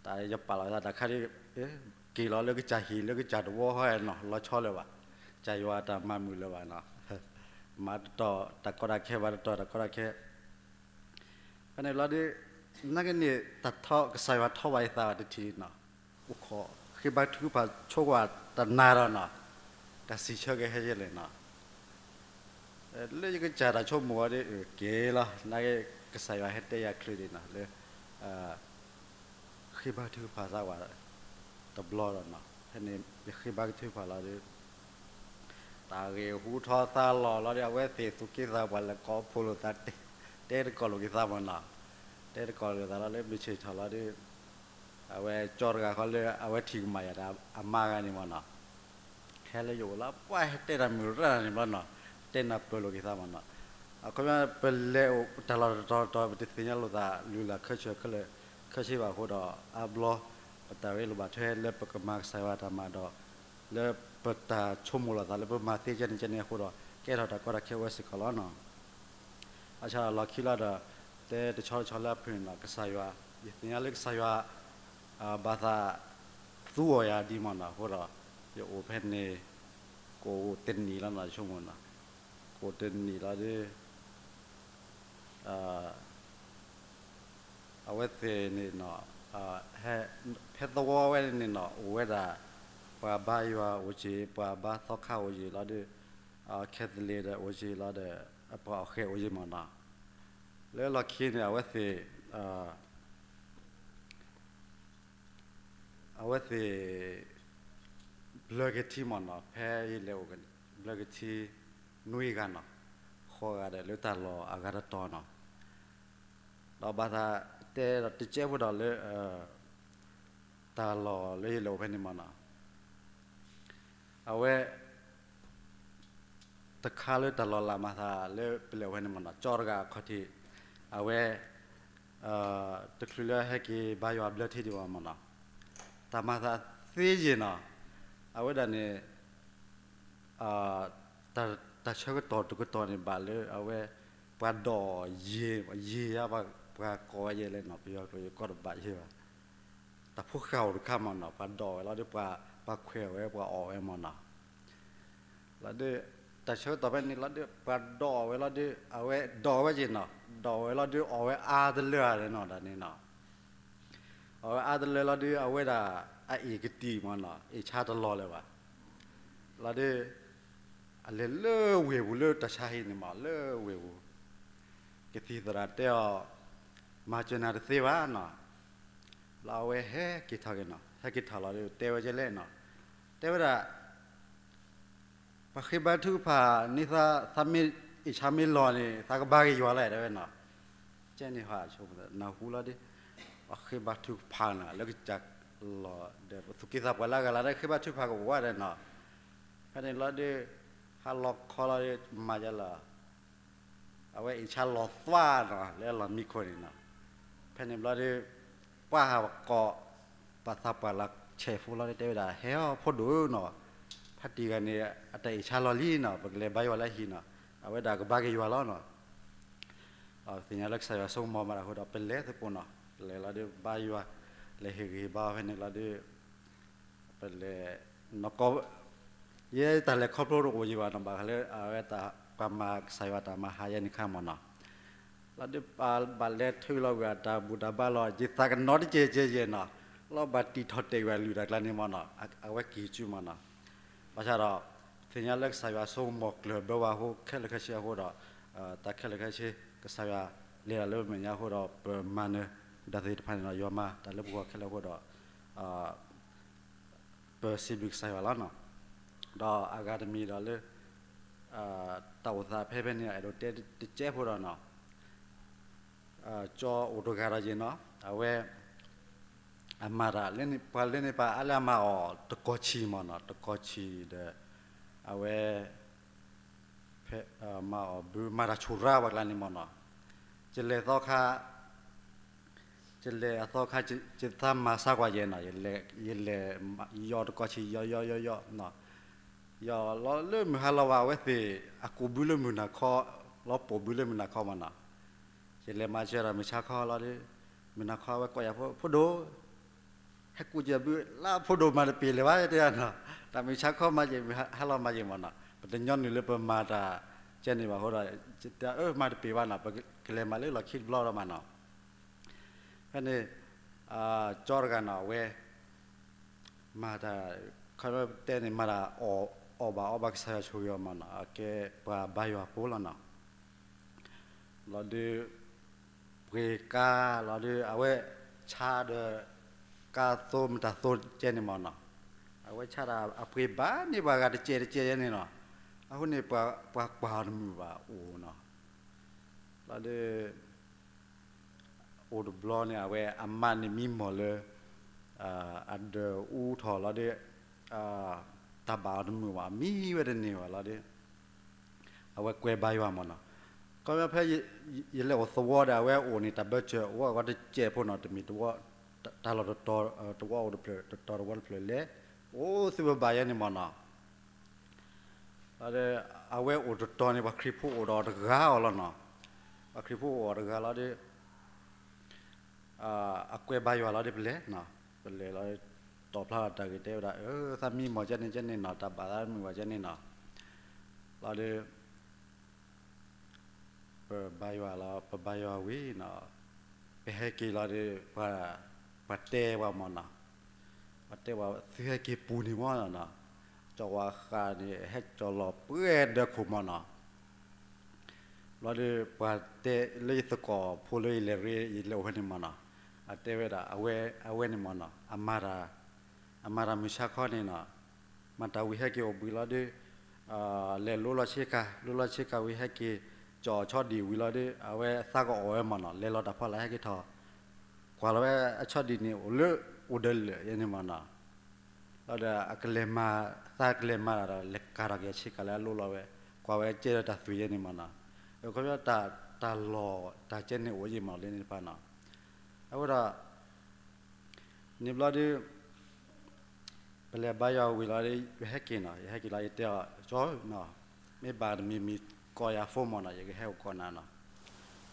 တၢ်ယပာ်လီၤသးတၢ်ခါဒီး က့ၤလီၤလၢကစၢ်ဟံၣ်လၢကစၢ်တဝီဟီနီၤ လီၤဆီလၢၤဘၣ် ကစၢ်ယွၤတၢ်မၤမုာ်လၢၤဘၣ်နီၤ မၤတတီၤတၢ်ကီတၢ်ခဲ မၤတတီၤတၢ်ကီတၢ်ခဲ ဖဲန့ၣ်ဘျီဒီး နာ်က့န့ၣ် တၢ်ထီကစၢ်ယွၤထီဘၣ်ယသးတထံၣ်နီၤ အိၣ်ခိး ဃ့ဘါထုကဖၣ်ဆိကွၢ်တနၤဒီးနီၤ, တၢ်စံးဆၢကဟဲယဲလဲၣ်နီၤ. လၢယကစၢ်တၢ်ဆိကမိၣ်အီၤဒီး အက့ၤလီၤ နာ်က့ကစၢ်ယွၤဟဲတဲယၤချုးဒံးနီၤ လၢ ဃ့ဘါထုကဖၣ်သးဝဲ တဘျီဒီးနီၤ, ဖဲန့ၣ် ယဃ့ဘါထုကဖၣ်လီၤဒီး တၢ်ဂ့ၢ်ဟူထီၣ်သါလီၤလီၤဒီး အဝဲသ့ၣ်သူၣ်က့သးပှၢ်လဲၤကိးဖိလိာ်သး, တဲတကိးလိာ်က့ၤသးမ့ၢ်နီၤ, တဲတကိးလိာ်သးလီၤလၢ မုၢ်ဆ့ၣ်ထီၣ်လီၤဒီး အဝဲကၠီတဂၤဃီလၢအဝဲထံၣ်ကမၣ်ယၤဒီး အမါဂၤန့ၣ်မ့ၢ်နီၤ, ဟဲလၢယအိၣ်လီၤ ပှၤဟဲတဲတၢ်မုၢ်ရၣ်န့ၣ်ဘျီနီၤ, တဲနၢ်ပၢၢ်လိာ်က့ၤသးမ့ၢ်နီၤ. အခီပညီ ပလဲၤအိၣ်တၢ်လီၢ်တတီၤတီၤ ပတသ့ၣ်ညါလိာ်သး လုၢ်လၢ်ခၢၣ်ဆၢခဲလၢာ်ခဲဆ့ဘၣ်အဃိဒီး အါဘျီ ပတၢ်ရ့လိာ်ဘၣ်ထွဲလၢပကမၤကစၢ်ယွၤတၢ်မၤဒီး လၢပတၢ်ဆိကမိၣ်လိာ်သးလၢပမၤသ့ကဲန့ၣ်ကဲန့ၣ်အဃိဒီး ကဲထီၣ်တၢ်ကီတၢ်ခဲအိၣ်ဝဲစ့ၢ်ကီးလီၤနီၤ. ဘၣ်ဆၣ်ဒီးလီၢ်ခံလီၤဒီး တဲတဆီတဆီလၢအဖုၣ်န့ၣ်နီၤ ကစၢ်ယွၤ ယသ့ၣ်ညါလၢကစၢ်ယွၤ ဘၣ်သးသူအီၤယၤဒ်မ့ၢ်နီၤ, အဃိဒီး ယအိၣ်ဖဲန့ၣ် ကအိၣ်တနံၣ်လီၤနီၤ ယဆိကမိၣ်နီၤ, ကအိၣ်တနံၣ်လီၤဒီး အဝဲသ့ၣ်န့ၣ်နီၤ ဖဲသဝီဝဲန့ၣ်နီၤ အိၣ်ဝဲဒၣ် ပှၤဘါယွၤအိၣ်က့ၤ ပှၤဘါသီခါအိၣ်က့ၤလီၤဒီး Catholic ဒီးအိၣ်က့ၤလီၤဒီး ပှၤအီၣ်ဃဲၤအိၣ်က့ၤမ့ၢ်နီၤ. လၢလီၢ်ခံန့ၣ် အဝဲသ့ၣ် အဝဲသ့ၣ် ဘျၢက့ၤထံမ့ၢ်နီၤ, ဖဲယလဲၤအိၣ် ဘျၢက့ၤထံ နွံဂၤနီၤ, ဃိးဂၤဒီးလၢတၢ်လီၢ်အဂၤတတီၤနီၤ, ဒီးဘၣ်သးတဲဒီးတကဲးဖိဒီးလၢ တၢ်လီၢ်လၢယလဲၤအိၣ်ဖဲန့ၣ်မ့ၢ်နီၤ, အဝဲ တခါလၢတၢ်လီၤလးမၤသးလၢပလဲၤအိၣ်ဖဲန့ၣ်မ့ၢ်နီၤ, ကၠီတဂၤအခီၣ်ထံး အဝဲ တချုးလၢဟဲက့ၤဘါယွၤဘျၢထံဒံးဘၣ်မ့ၢ်နီၤ, တၢ်မၤသးသ့ယဲၢ်နီၤ, အဝဲဒၣ်န့ၣ် တၢ်ဆၢကတီၢ်တကတီၢ်န့ၣ်ဘၣ်လၢအဝဲ ပှၤဒိးယံၤ ယံၤယါ ပှၤကိးဝဲယဲၢ်လဲၣ်နီၤ, ပယီၤကျိာ်ယကီတဘၣ်ယဲၢ်ဘၣ်, တၢ်ဖိဃၢ်အိၣ်တခါမ့ၢ်နီၤ, ပှၤဒိးဝဲလီၤဒီး ပှၤခွဲးဝဲ ပှၤအီၣ်ဝဲမ့ၢ်နီၤ. လီၤဒီး တၢ်ဆၢကတီၢ်ဖဲန့ၣ်လီၤဒီး ပှၤဒိးဝဲလီၤဒီး အဝဲဒိးဝဲက့ၤနီၤ, ဒိးဝဲလီၤဒီး အီၣ်ဝဲအါတလၢဧါနီၤ, ဒ်န့ၣ်နီၤ, အီၣ်ဝဲအါတလၢလီၤဒီး အဝဲဒၣ် အအ့ၣ်ကတံာ်မ့ၢ်နီၤ, အ့ၣ်ဆါတလီၤလၢၤဘၣ်, လီၤဒီး အလဲၤလၢဝ့ၢ်ပူၤလၢတၢ်ဆါဟံၣ်န့ၣ်မ့ၢ် လၢဝ့ၢ်ပူၤ, ကသံၣ်သရၣ်တဲအီၤ မၤစၢၤနၤတသ့ဘၣ်နီၤ, လီၤအဝဲဟဲက့ၤထီၣ်က့ၤနီၤ, ဟဲက့ၤထီၣ်လီၤဒီး တဲဝဲကဲလဲၣ်နီၤ, တဲဝဲဒၣ် ပှၤဃ့ဘါထုကဖၣ်န့ၣ် သးမ့ၢ်အ့ၣ်ဆါမ့ၢ်လီၤန့ၣ် သးကဘါက့ၤယွၤလဲၣ် တဲဝဲနီၤ, ကဲန့ၣ်ဟါ နၢ်ဟူလီၤဒီး ပှၤဃ့ဘါထုကဖၣ်န့ၣ် လၢကစၢ်လီၢ်ဒီး ပသူၣ်က့သးပှၢ်လၢအဂၤလၢ်ဒီး ဃ့ဘါထုကဖၣ်ကဝဲဒၣ်နီၤ, ဖဲန့ၣ်လီၤဒီး ဟါလီၤခီလီၤဒီး မၤယလီၤ အဝဲအ့ၣ်ဆါလီၤသွါနီၤ လၢအလီၢ်မံခိၣ်န့ၣ်နီၤ, ဖဲန့ၣ်ဘျီဒီး ပှၤဟးကိး ပှၤသးပှၢ်လၢဆဲးဖိလီၤဒီး တဲဝဲဒၣ် ဟဲအီၤဖိဒိၣ်နီၤ, ဖါတံၢ်ဂၤန့ၣ် အတၢ်အ့ၣ်ဆါလီၤလံနီၤ, ပကလဲၤဘါယွၤလၢဟံၣ်နီၤ, အဝဲဒၣ်ကဘါက့ၤယွၤလီၤနီၤ, သ့ၣ်ညါလၢကစၢ်ယွၤဆိကမိၣ်မးတၢ်အဃိဒီး ပလဲၤသကိးနီၤ, ပလဲၤလီၤဒီးဘါယွၤ လဲၤဟ့ၣ်ဂံၢ်ဟ့ၣ်ဘါအီၤဖဲန့ၣ်လီၤဒီး ပလဲၤ နီၢ်ကီၢ် ယဲတၢ်လဲၤခီဖျိတအိၣ်ယံၤဘၣ်နီၤ, ဘၣ်ဃးလၢအဝဲတၢ်ပှၤမၤကစၢ်ယွၤတၢ်မၤဟါယဲန့ၣ်ခါမ့ၢ်နီၤ, လီၤဒုးပဘၣ်လဲၤထုးလီၤကွံာ်အတၢ်ဘူၣ်တၢ်ဘါလီၤ ယသးကနီၤတကဲးကဲးယဲၢ်နီၤ, လီၤဘၣ်တံာ်ထီၣ်တဲာ်ကွံာ်အလုၢ်တၢ်ကျါန့ၣ်မ့ၢ်နီၤ, အဝဲက့ၤစုမ့ၢ်နီၤ, ဘၣ်ဆၣ်ဒီး သ့ၣ်ညါလၢကစၢ်ယွၤဆိကမိၣ်ကျၢၢ်ဘၢဝဲအဃိ ခဲလၢာ်ခဲဆ့အဃိဒီး တၢ်ခဲလၢာ်ခဲဆ့ ကစၢ်ယွၤလဲၤတၢ်လၢပမဲာ်ညါအဃိဒီး ပမၤနၢၤဒၣ်သ့ၣ်တဖၣ်န့ၣ်ဒီး ယွၤမၤတၢ်လၢပဂီၢ်ခဲလၢာ်အဃိဒီး ပစံးဘျုးကစၢ်ယွၤလီၤနီၤ, ဒီးအဂၤတမံၤဒီးလၢ တၢ်အိၣ်သးဖဲဖဲန့ၣ် အဲၣ်ဒိးတဲတကဲးဖိဒီးနီၤ, ကၠီအိၣ်တဂၤဒီးယဲၢ်နီၤ, အဝဲ အမၤတၢ်လၢန့ၣ် ပှၤလၢန့ၣ်ပှၤအါလၢအမၤအီၣ်တကီၢ်ဆံမ့ၢ်နီၤ, တကီၢ်ဆံဒီး အဝဲ ဖဲမၤအီၣ်ဘု မၤတၢ်ဆိၣ်ရါပှၤကျါန့ၣ်မ့ၢ်နီၤ, ယလဲၤသီခါ ယလဲၤအသီခါ ယသးမၤဆါကွၢ်ယဲနီၤ, ယလဲၤ ယီၢ်တကီၢ်ဆံ ယီၢ်ယီၢ်ယီၢ်ယီၢ်နီၤ, ယီၢ်လီၤလၢမုၢ်ဟါလီၤဝဲ အဝဲသ့ၣ်အကိာ်ဘုလၢမုၢ်နၤခီ လီၤပိာ်ဘုလၢမုၢ်နၤခီမ့ၢ်နီၤ, ယလဲၤမၤစၢၤဒီးမုၢ်ဆါခီလီၤဒီး မုၢ်နၤခီအဝဲကိးယၤဖိ ဖိဒိၣ် ဟဲကူးယဲၢ်ဘု လၢဖိဒိၣ်မၤတပ့ၤလၢၤဘၣ်တဲယၤနီၤ, တၢ်မုၢ်ဆါခီမၤယဲၢ် မုၢ်ဟါလီၤမၤယဲၢ်မ့ၢ်နီၤ, ပတညီနုၢ်လၢပမၤတၢ်ကဲန့ၣ်ဘၣ်အဃိဒီး ယတဲအၢမၤတပ့ၤဘၣ်နီၤ, ပကလဲၤမၤလၢလီၢ်ခံတဘျီဒီးမ့ၢ်နီၤ, ဖဲန့ၣ် ကၠီတဂၤနီၤ အဝဲ မၤတၢ်, ခီဖျိတဲန့ၣ် မၤတၢ်အီၣ်ဘၣ်အီဘၣ်ကစၢ်ယွၤဆိၣ်ဂ့ၤအီၤမးနီၤ, အကဲပှၤဘါယွၤဖိလီၤနီၤ. ဘျီဒီး ပှ့ၤကါလီၤဒီး အဝဲဆါဒီး ကါသိမတၤသိကဲန့ၣ်မးနီၤ, အဝဲဆါဒီးအပှ့ၤဘၣ်န့ၢ်ပှၤဂၤတကဲးတကဲးယဲန့ၣ်နီၤ, အဃိန့ၣ် ပှၤကွၢ်အီၤတမုာ်ဘၣ်အိၣ်နီၤ. ဘျီဒီး အိၣ်တဘျီန့ၣ် အဝဲအမါန့ၣ်မံမီၢ်လၢ အဒၢးအူထီၣ်လီၤဒီး တၢ်ဘၣ်အီၤတမုာ်ဘၣ် မံဝဲတန့ၢ်ဘၣ်လီၤဒီး အဝဲကွဲဘါယွၤမးနီၤ. ခီဖျိဖဲ ယလဲၤအိၣ်သဝီဒီး အဝဲအိၣ်န့ၣ် တၢ်ဘၢစၢၤအိၣ်အဂီၢ်တစဲးဖိနီၤ, တမ့ၢ်တဝီ, တၢ်လီၢ်တတီၤ, တဝီအိၣ်တဖျၢၣ် တတီၤတဝီတဖျၢၣ်လဲၤ အိၣ်သုးဘၣ်ယဲန့ၣ်မးနီၤ. ဒီး အဝဲအိၣ်တတီၤန့ၣ် ပှၤခရံာ်ဖိအိၣ်ဒီးတဂၤအီၤလီၤနီၤ. ပှၤခရံာ်ဖိအိၣ်အီၤတဂၤလီၤဒီး အကွဲဘါယွၤလီၤဒီး ပလဲၤနီၤ, ပလဲၤလီၤဒီး တီၣ်ဖျါလီၤတၢ်ဂ့ၢ်တဲဝဲဒၣ်, အၢ သးမံမီၢ်ကဲန့ၣ်ကဲန့ၣ်နီၤ, တၢ်ဘၣ်သးမုာ်ဘၣ်ကဲန့ၣ်နီၤ. လီၤဒီး ပဘါယွၤလီၤ, ပဘါယွၤဝံၤနီၤ, ပဟဲက့ၤလီၤဒီး ပှၤတဲပှၤမးနီၤ, ပှၤတဲပှၤ သုဟဲက့ၤပူၤန့ၣ်မးနီၤ, ကၠီၤဝါဃးန့ၣ် ဟဲကၠီၤလီၤပှဲၤဒၢးခိၣ်မးနီၤ. ဘျီဒီး ပှၤတဲလၢယသကိးဖိလၢယလဲၤရ့ ယလဲၤအိၣ်ဖဲန့ၣ်မးနီၤ, အတဲဝဲဒၣ် အဝဲန့ၣ်မးနီၤ, အမၤတၢ်မုၢ်ဆါခီန့ၣ်နီၤ, မၤတၢ်ဝံၤဟဲက့ၤအိၣ်ဘှံးလီၤဒီး လဲၤလိလီၤဆ့ကၤ, လိလီၤဆ့ကၤဝံၤဟဲက့ၤ ကၠီၤဆီဒံၣ်ဝံၤလီၤဒီး အဝဲသးကအီၣ်ဝဲမးနီၤ, လဲၤလီၤတၢ်ဖီလာ်ဟဲက့ၤထီၣ် ကွၢ်လီၤဝဲအဆီဒံၣ်န့ၣ် အိၣ်လၢအိၣ်ဒီးလၢာ်ယဲန့ၣ်မးနီၤ. လီၤဒီးအကလဲၤမၤ, သးကလဲၤမၤတၢ်ဒီး လဲၤကၤထီၣ်က့ၤအဆ့ကၤလၢအလိလီၤဝဲ, ကွၢ်ဝဲကဲဒီးတၢ်သွံၣ်ယဲန့ၣ်မးနီၤ. ခီဖျိတၢ်လီၢ်တၢ်ကဲန့ၣ်အိၣ်ယံၤမးလၢန့ၣ်တဖၣ်နီၤ. အဃိဒီး န့ၣ်ဘျီဒီး ပလဲၤဘါယွၤဝံၤလီၤဒီး ယဟဲက့ၤနီၤ, ယဟဲက့ၤလီၤ ယတဲအီၤ ကၠီၤနီၤ, မ့ၢ်ဘၣ်တမံၤမံၤကိးယၤဖိမးနီၤ, ယကဟဲအိၣ်ကိးနၤနီၤ.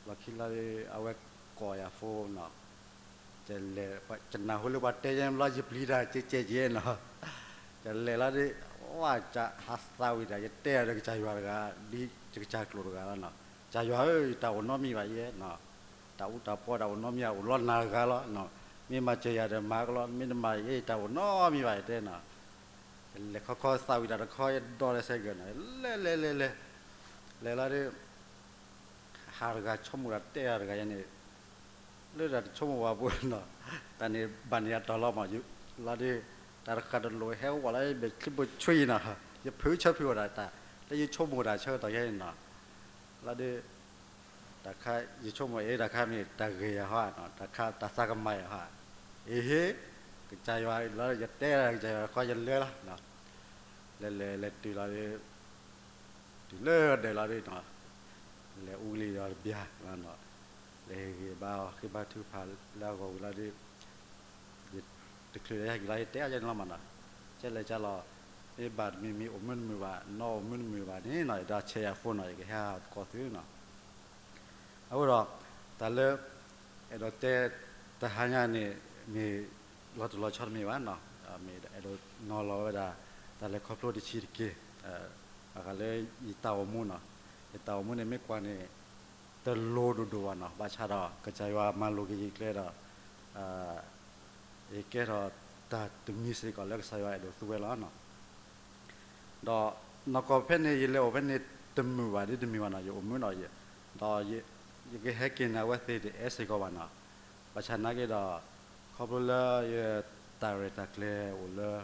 လီၢ်ခံလီၤဒီး အဝဲကိးယၤဖိနီၤ, ယလဲၤ, ယနၢ်ဟူလၢပှၤတဲယဲဘျီ ယပျံၤတၢ်ကဲကဲကဲနီၤ. ယလဲၤလီၤဒီး ဝဲ ဟးသးဝံၤတၢ် ယတဲအီၤဒီးကစၢ်ယွၤတဂၤ, ဒ်ယကစၢ်ကျိာ်တဂၤလီၤနီၤ, ကစၢ်ယွၤဧၢ, ယတၢ်အိၣ်နီတမံၤဘၣ်ယဲနီၤ, တၢ်အူတၢ်ပီတၢ်အိၣ်နီတမံၤ အိၣ်လီၤနၤတဂၤလီၤနီၤ, မ့ၢ်မၤစၢၤယၤဒီးမၤကလီၤ, မ့ၢ်တမၤယဲ ယတၢ်အိၣ်နီတမံၤဘၣ် ယတဲနီၤ. လဲၤခီခီသးဝံၤတၢ်တခီ ယဒိးလၢစဲကၢၤနီၤ, လဲၤလဲၤလဲၤလဲၤ, လဲၤလီၤဒီး ဟးတဂၤဆိကမိၣ်တၢ်တဲအီၤတဂၤယဲန့ၣ်, လၢတၢ်တဆိကမိၣ်ဝဲပူၤနီၤ, တၢ်န့ၣ်ဘၣ်န့ၢ်အတီၢ်လီၤမး, လီၤဒီး တၢ်တဃၣ်တလိၣ်ဟဲအိၣ်ဝဲလီၤ ဘဲချံဘိဆွံနီၤ, ယဖုးဆၢဖုးအီၤဒၣ်တၢ် လၢယဆိကမိၣ်တၢ်ဆၢကတီၢ်ယဲန့ၣ်နီၤ, လီၤဒီး တၢ်ခါ ယဆိကမိၣ်အ့ၣ် တၢ်ခါမ့ၢ်တၢ်ဂ့ၤယၤဟီနီၤ, တၢ်ခါတၢ်သးကမၤယၤဟီ, အ့ၣ်ဟ့ၣ် ကစၢ်ယွၤလီၤ ယတဲကစၢ်ယွၤတခီ ယလဲၤလီၤ, လဲၤလဲၤလဲၤတုၤလီၤဒီး တုၤလၢဒၢးလီၤဒီး လဲၤအူလံာ်ဒီးတဘျီလီၤနီၤ, လဲၤဟ့ၣ်ဂံၢ်ဘါအီၤ ဃ့ဘါထုကဖၣ်လၢအဂီၢ်ဝံၤလီၤဒီး ယတချုးလၢယဟဲက့ၤလီၤ ယတဲအီၤယဲန့ၣ်လီၤမးနီၤ, ကဲလဲၤကလီၤ, မ့ၢ်ဘၣ်တမံၤမံၤအိၣ်မုာ်တမုာ်ဘၣ် နီၢ်အိၣ်မုာ်တမုာ်ဘၣ်န့ၣ်နီၤ ယဒၣ်ဆဲးယၤဖိနီၤ ယကဟဲသကိးသုနီၤ. အဃိဒီး တၢ်လၢ အဲၣ်ဒိးတဲ တဟါညါန့ၣ် မ့ၢ်လီၤတူၢ်လီၤဆီတမ့ၢ်ဘၣ်နီၤ, မ့ၢ်အဲၣ်ဒိးနီၤလီၤဝဲဒၣ် တၢ်လဲၤခီဖျိတဆံးတက့ၢ်, ဘၣ်ဃးလၢယတၢ်အိၣ်မူနီၤ, ယတၢ်အိၣ်မူန့ၣ်မ့ၢ်ကွၢ်န့ၣ် တလိၤဒိၣ်ဒိၣ်ဘၣ်နီၤ, ဘၣ်ဆၣ်ဒီး ကစၢ်ယွၤမၤလိာ်က့ၤယကျဲဒီး ယကဲထီၣ်တၢ်တမံၤစ့ၢ်ကီးလၢကစၢ်ယွၤအဲၣ်ဒိးသူဝဲလီၤနီၤ. ဒီးနီၢ်ကီၢ်ဖဲန့ၣ် ယလဲၤအိၣ်ဖဲန့ၣ်တမုာ်ဘၣ်ဒ်တမံၤဘၣ်နီၤ, ယအိၣ်မုာ်နီၤ, ဒီးယကဟဲက့ၤန့ၣ် အဝဲသ့ၣ်တအဲၣ်စ့ၢ်ကီးဘၣ်နီၤ, ဘၣ်ဆၣ်နာ်က့ဒီး ခီဖျိလၢယတၢ်ရဲၣ်တၢ်ကျဲၤအိၣ်လၢ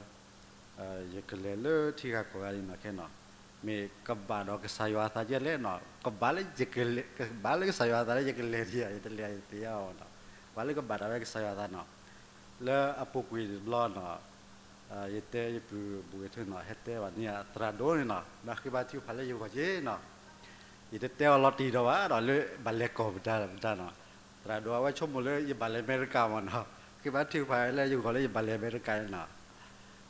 ယကလဲၤလၢထံဂၤကီၢ်ဂၤလံနီၤခဲနီၤ, မ့ၢ်ကဘၣ်ဒီးကစၢ်ယွၤအသးကဲလဲၣ်နီၤ, ကဘၣ်လၢယကလဲၤ, ကဘၣ်လၢကစၢ်ယွၤအသးလၢယကလဲၤဒံးဧါ ယတလဲၤယတသ့ဧါနီၤ, ပှၤလၢကဘၣ်တၢ်ဝဲကစၢ်ယွၤအသးနီၤ, လၢအပူၤကွံာ်တဘျီနီၤ, ယတဲယပုၢ်ဘူးက့ၤထၢနီၤ ဟဲတဲဘၣ်န့ၢ်အသရၣ်ဒိၣ်န့ၣ်နီၤ ဘၣ်ဃ့ဘါထုကဖၣ်လၢယဂီၢ်က့ၤနီၤ, ယတတဲအီၤလီၤတံၢ်ဒီးဘၣ်ဒီးလၢဘၣ်လဲၤကီၢ်ပတၢ်ပတၢ်နီၤ, သရၣ်ဒိၣ်အဝဲဆိကမိၣ်လၢယဘၣ်လဲၤအမဲရကၤမးနီၤ, ဃ့ဘါထုကဖၣ်လၢယဂီၢ်လၢယဘၣ်လဲၤအမဲရကၤန့ၣ်နီၤ,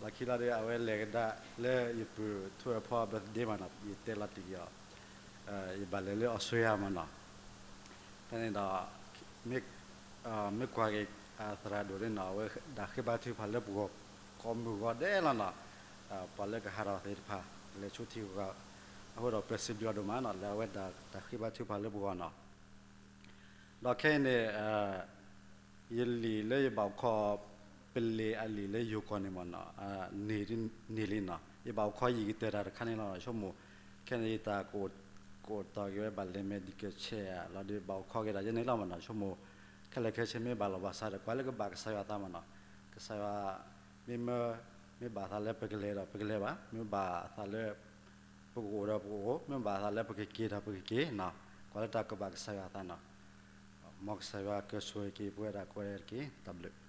လီၢ်ခံလီၤဒီး အဝဲလဲၤကဒါလၢယပုၢ်ထူအဖီ birthday မးနီၤ ယတဲလီၤတံၢ်အီၤ, ယဘၣ်လဲၤလၢအီစထြ့လယါမးနီၤ, ဖဲန့ၣ်ဒီး မ့ၢ်ကွၢ်က့ၤ သရၣ်ဒိၣ်န့ၣ်နီၤ အဝဲဒၣ်ဃ့ဘါထုကဖၣ်လၢပဂီၢ် ကိးမုၢ်ဂီၤဒဲးလီၤနီၤ, ပှၤလၢကဟးထီၣ်သ့ၣ်တဖၣ် လဲၤဆူထံဂၤ, အဃိဒီးပစံးဘျုးအီၤဒိၣ်မးနီၤ လၢအဝဲဒၣ်တၢ်ဃ့ဘါထုကဖၣ်လၢပဂီၢ်နီၤ, ဒီးခဲအံၤန့ၣ် ယလံာ်လၢယဘၣ်အိၣ်ခိး ပလံာ်အလံာ်လၢယိၤကီၢ်န့ၣ်မ့ၢ်နီၤ, န့ၢ်လံနီၤ, ယဘၣ်အိၣ်ခိးယံာ်ကတၢၢ်တၢ်တခါန့ၣ်လီၤ. ဆိကမိၣ် ခဲန့ၣ်ယတၢ်ကအိၣ်တီၢ်က့ၤဝဲဘၣ်လဲၤ Medicare လီၤဒီး ဘၣ်အိၣ်ခိးက့ၤတၢ်ယဲန့ၣ်လီၤမ့ၢ်နီၤ. ဆိကမိၣ် ခဲလၢာ်ခဲဆ့မ့ၢ်ဘၣ်လီၤဘၣ်စးဒီး ကွၢ်လၢကဘၣ်ကစၢ်ယွၤအသးမ့ၢ်နီၤ. ကစၢ်ယွၤ မ့မ့ၢ် မ့ၢ်ဘၣ်အသးလၢပကလဲၤဒီးပကလဲၤဘၣ်, မ့ၢ်ဘၣ်အသးလၢ ပကအိၣ်ဒီးပကအိၣ်, မ့ၢ်ဘၣ်အသးလၢပကက့ၤဒီးပကက့ၤနီၤ. ကွၢ်လၢတၢ်ကဘၣ်ကစၢ်ယွၤအသးနီၤ. မ်ကစၢ်ယွၤကဆိၣ်ဂ့ၤက့ၤပဝဲဒၣ်ကိးဂၤဒဲးတက့ၢ်. တၢ်ဘျုး.